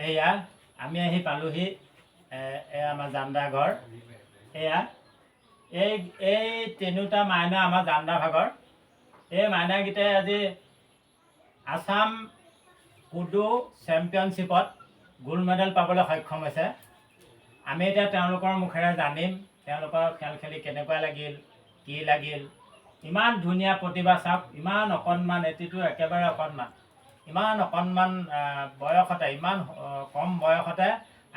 এয়া আমি আহি পালোহি। এয়া আমাৰ জান্দা ঘৰ। এয়া এই এই তিনিওটা মাইনা আমাৰ জান্দা ভাগৰ। এই মাইনাকেইটাই আজি আছাম কুডু চেম্পিয়নশ্বিপত গ'ল্ড মেডেল পাবলৈ সক্ষম হৈছে। আমি এতিয়া তেওঁলোকৰ মুখেৰে জানিম তেওঁলোকৰ খেল খেলি কেনেকুৱা লাগিল, কি লাগিল। ইমান ধুনীয়া প্ৰতিভা চাওক, ইমান অকণমান, এটিটো একেবাৰে অকণমান, ইমান অকণমান বয়সতে, ইমান কম বয়সতে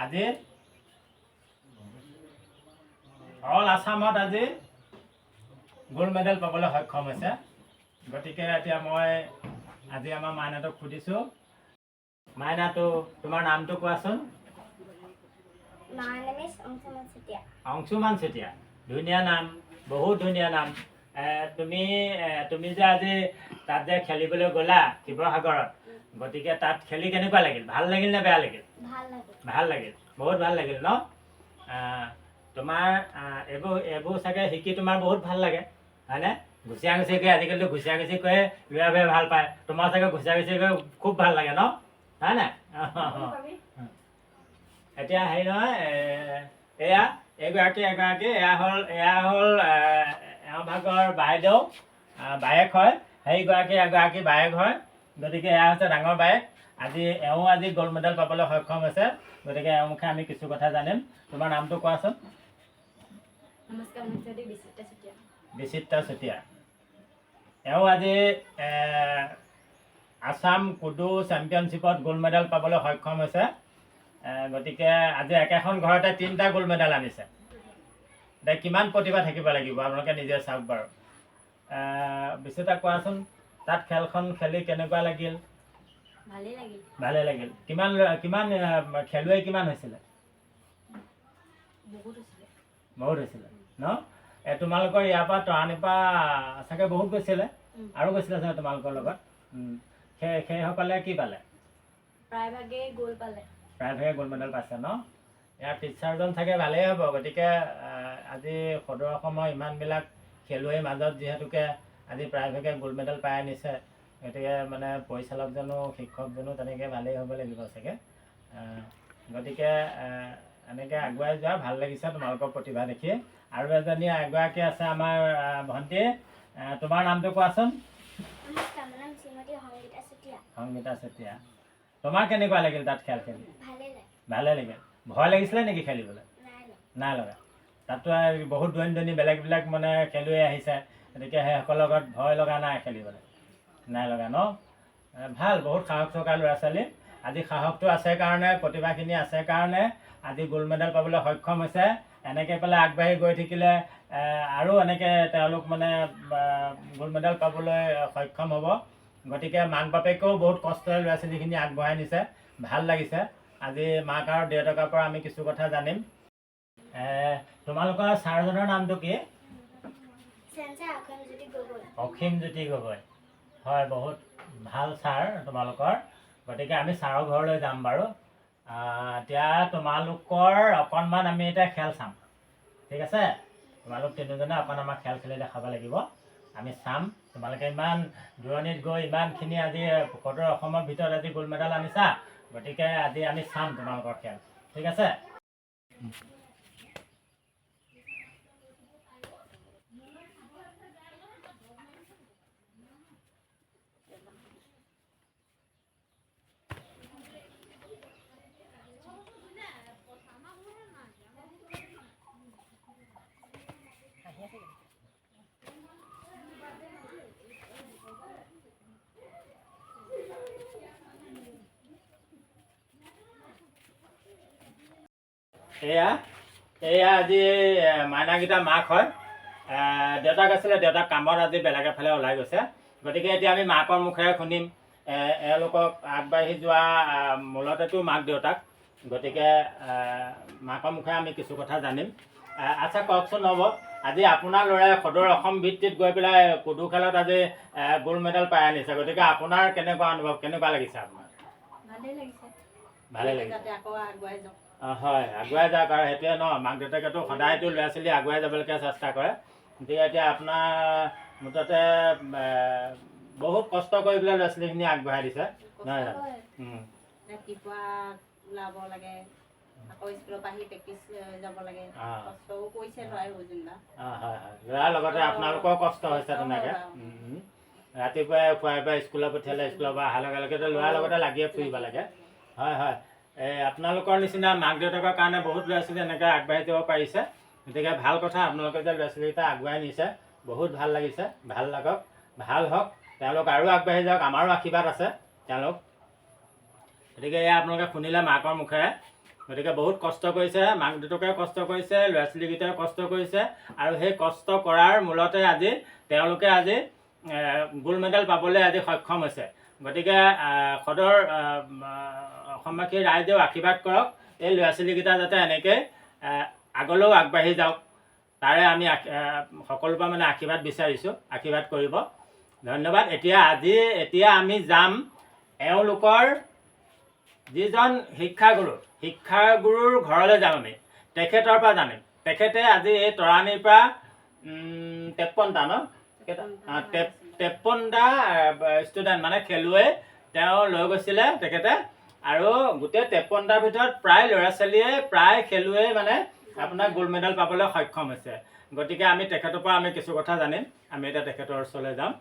আজি অল আছামত আজি গ'ল্ড মেডেল পাবলৈ সক্ষম হৈছে। গতিকে এতিয়া মই আজি আমাৰ মাইনাটোক সুধিছোঁ। মাইনাটো, তোমাৰ নামটো কোৱাচোন। My name is Angsuman Chetia. Anshuman Chetia, ধুনীয়া নাম, বহুত ধুনীয়া নাম। তুমি যে আজি তাত যে খেলিবলৈ গ'লা শিৱসাগৰত, গতিকে তাত খেলি কেনেকুৱা লাগিল? ভাল লাগিল নে বেয়া লাগিল? ভাল লাগিল। ভাল লাগিল, বহুত ভাল লাগিল ন? তোমাৰ এইবোৰ চাগে শিকি তোমাৰ বহুত ভাল লাগে, হয়নে? ঘুচিয়া ঘুচি কৰি, আজিকালিতো ঘুচিয়া ঘুচি কৈয়ে ল'ৰাবোৰে ভাল পায়। তোমাৰ চাগে ঘুচিয়া ঘুচি কৰি খুব ভাল লাগে ন, হয় নাই? এতিয়া হেৰি নহয়, এয়া এইগৰাকী এগৰাকী এয়া হ'ল এওঁ ভাগৰ বাইদেউ, বায়েক হয়। সেইগৰাকী এগৰাকী বায়েক হয়। গতিকে এয়া হৈছে ডাঙৰ বায়েক। আজি এওঁ আজি গ'ল্ড মেডেল পাবলৈ সক্ষম হৈছে। গতিকে এওঁৰ মুখে আমি কিছু কথা জানিম। তোমাৰ নামটো কোৱাচোন। নমস্কাৰ, মই শ্ৰীমতী বিচিত্ৰা চেতিয়া। বিচিত্ৰা চেতিয়া। এওঁ আজি আছাম কুডু চেম্পিয়নশ্বিপত গ'ল্ড মেডেল পাবলৈ সক্ষম হৈছে। গতিকে আজি একেখন ঘৰতে তিনিটা গ'ল্ড মেডেল আনিছে। এতিয়া কিমান প্ৰতিভা থাকিব লাগিব, আপোনালোকে নিজে চাওক বাৰু। বিচিত্ৰা, কোৱাচোন, তাত খেলখন খেলি কেনেকুৱা লাগিল? ভালেই লাগিল। ভালে লাগিল। কিমান খেলুৱৈ কিমান হৈছিলে? বহুত হৈছিলে। বহুত হৈছিলে ন? তোমালোকৰ ইয়াৰ পৰা তৰাণীৰ পৰা চাগে বহুত গৈছিলে? আৰু গৈছিলে চাগে তোমালোকৰ লগত। সেইসকলে কি পালে? প্ৰায়ভাগেই গ'ল পালে। প্ৰায়ভাগে গ'ল্ড মেডেল পাইছে ন? ইয়াৰ টিচাৰজন চাগে ভালেই হ'ব। গতিকে আজি সদৌ অসমৰ ইমানবিলাক খেলুৱৈৰ মাজত যিহেতুকে আজি প্ৰায়ভাগে গ'ল্ড মেডেল পাই আনিছে, গতিকে মানে পৰিচালকজনো, শিক্ষকজনো তেনেকৈ ভালেই হ'ব লাগিব চাগে। গতিকে এনেকৈ আগুৱাই যোৱা, ভাল লাগিছে তোমালোকৰ প্ৰতিভা দেখি। আৰু এজনী এগৰাকী আছে আমাৰ ভণ্টি। তোমাৰ নামটো কোৱাচোন। নমস্কাৰ, মোৰ নাম শ্ৰীমতী সংগীতা চেতিয়া। সংগীতা চেতিয়া, তোমাৰ কেনেকুৱা লাগিল তাত খেল খেলি? ভালেই লাগে। ভালে লাগিল। ভয় লাগিছিলে নেকি খেলিবলৈ? নাই লগা। নাই লগা। তাততো আৰু বহুত দূৰণি দূৰণি বেলেগ বেলেগ মানে খেলুৱৈ আহিছে, গতিকে সেইসকলৰ লগত ভয় লগা নাই খেলিবলৈ? নাই লগা ন? ভাল, বহুত সাহস থকা ল'ৰা ছোৱালী। আজি সাহসটো আছে কাৰণে, প্ৰতিভাখিনি আছে কাৰণে আজি গ'ল্ড মেডেল পাবলৈ সক্ষম হৈছে। এনেকৈ পেলাই আগবাঢ়ি গৈ থাকিলে আৰু এনেকৈ তেওঁলোক মানে গ'ল্ড মেডেল পাবলৈ সক্ষম হ'ব। গতিকে মাক বাপেকেও বহুত কষ্টৰে ল'ৰা ছোৱালীখিনি আগবঢ়াই নিছে, ভাল লাগিছে। আজি মাক আৰু দেউতাকৰ পৰা আমি কিছু কথা জানিম। তোমালোকৰ ছাৰজনৰ নামটো কি? চেঞ্চাৰ অসীম জ্যোতি গগৈ। অসীম জ্যোতি গগৈ, হয়, বহুত ভাল ছাৰ তোমালোকৰ। গতিকে আমি ছাৰৰ ঘৰলৈ যাম বাৰু। এতিয়া তোমালোকৰ অকণমান আমি এতিয়া খেল চাম, ঠিক আছে? তোমালোক তিনিজনে অকণ আমাক খেল খেলি দেখাব লাগিব, আমি চাম। তোমালোকে ইমান দূৰণিত গৈ ইমানখিনি আজি সদৌ অসমৰ ভিতৰত আজি গ'ল্ড মেডেল আনিছা, গতিকে আজি আমি চাম তোমালোকৰ খেল, ঠিক আছে? এয়া এয়া আজি মাইনাকেইটা মাক হয়। দেউতাক আছিলে, দেউতাক কামত আজি বেলেগ এফালে ওলাই গৈছে। গতিকে এতিয়া আমি মাকৰ মুখেৰে শুনিম এওঁলোকক আগবাঢ়ি যোৱা মূলতেতো মাক দেউতাক, গতিকে মাকৰ মুখেৰে আমি কিছু কথা জানিম। আচ্ছা কওকচোন নৱ, আজি আপোনাৰ ল'ৰাই সদৌ অসম ভিত্তিত গৈ পেলাই কুডু খেলত আজি গ'ল্ড মেডেল পাই আনিছে, গতিকে আপোনাৰ কেনেকুৱা অনুভৱ, কেনেকুৱা লাগিছে আপোনাৰ? ভালেই লাগিছে। ভালেই লাগিছে। যাতে আকৌ আগুৱাই যাওক। হয়, আগুৱাই যাওক। আৰু সেইটোৱে ন, মাক দেউতাকেতো সদায়তো ল'ৰা ছোৱালী আগুৱাই যাবলৈকে চেষ্টা কৰে। গতিকে এতিয়া আপোনাৰ মুঠতে বহুত কষ্ট কৰি পেলাই ল'ৰা ছোৱালীখিনি আগবঢ়াই দিছে, কষ্ট নহয় জানো? হয়। ৰাতিপুৱা ওলাব লাগে, আকৌ স্কুলৰ পৰা আহি প্ৰেক্টিচ যাব লাগে। কষ্টও কৰিছে ল'ৰাইও যেনিবা। অঁ, হয় হয়, ল'ৰাৰ লগতে আপোনালোকৰো কষ্ট হৈছে কষ্ট তেনেকৈ। হয় বাৰু। ৰাতিপুৱাই খুৱাই বোৱাই স্কুলত পঠিয়ালে, স্কুলৰ পৰা অহাৰ লগে লগেতো ল'ৰাৰ লগতে লাগিয়ে ফুৰিব লাগে। হয় হয়, এই আপোনালোকৰ নিচিনা মাক দেউতাকৰ কাৰণে বহুত ল'ৰা ছোৱালী এনেকৈ আগবাঢ়ি যাব পাৰিছে। গতিকে ভাল কথা, আপোনালোকে যে ল'ৰা ছোৱালীকেইটা আগুৱাই নিছে, বহুত ভাল লাগিছে। ভাল লাগক, ভাল হওক, তেওঁলোক আৰু আগবাঢ়ি যাওক, আমাৰো আশীৰ্বাদ আছে তেওঁলোক। গতিকে এয়া আপোনালোকে শুনিলে মাকৰ মুখেৰে। গতিকে বহুত কষ্ট কৰিছে, মাক দেউতাকেও কষ্ট কৰিছে, ল'ৰা ছোৱালীকেইটাইও কষ্ট কৰিছে, আৰু সেই কষ্ট কৰাৰ মূলতে আজি তেওঁলোকে আজি গোল্ড মেডেল পাবলৈ আজি সক্ষম হৈছে। গতিকে সদৰ অসমবাসী ৰাইজেও আশীৰ্বাদ কৰক, এই ল'ৰা ছোৱালীকেইটা যাতে এনেকৈ আগলৈও আগবাঢ়ি যাওক, তাৰে আমি সকলোৰ পৰা মানে আশীৰ্বাদ বিচাৰিছোঁ, আশীৰ্বাদ কৰিব। ধন্যবাদ। এতিয়া আজি এতিয়া আমি যাম এওঁলোকৰ যিজন শিক্ষাগুৰু, শিক্ষাগুৰুৰ ঘৰলৈ যাম আমি, তেখেতৰ পৰা জানিম। তেখেতে আজি এই তৰাণীৰ পৰা 53টা ন কেইটা? 53টা ষ্টুডেণ্ট মানে খেলুৱৈ তেওঁ লৈ গৈছিলে তেখেতে, আৰু গোটেই 53টাৰ ভিতৰত প্ৰায় ল'ৰা ছোৱালীয়ে, প্ৰায় খেলুৱৈ মানে আপোনাৰ গ'ল্ড মেডেল পাবলৈ সক্ষম হৈছে। গতিকে আমি তেখেতৰ পৰা আমি কিছু কথা জানিম। আমি এতিয়া তেখেতৰ ওচৰলৈ যাম।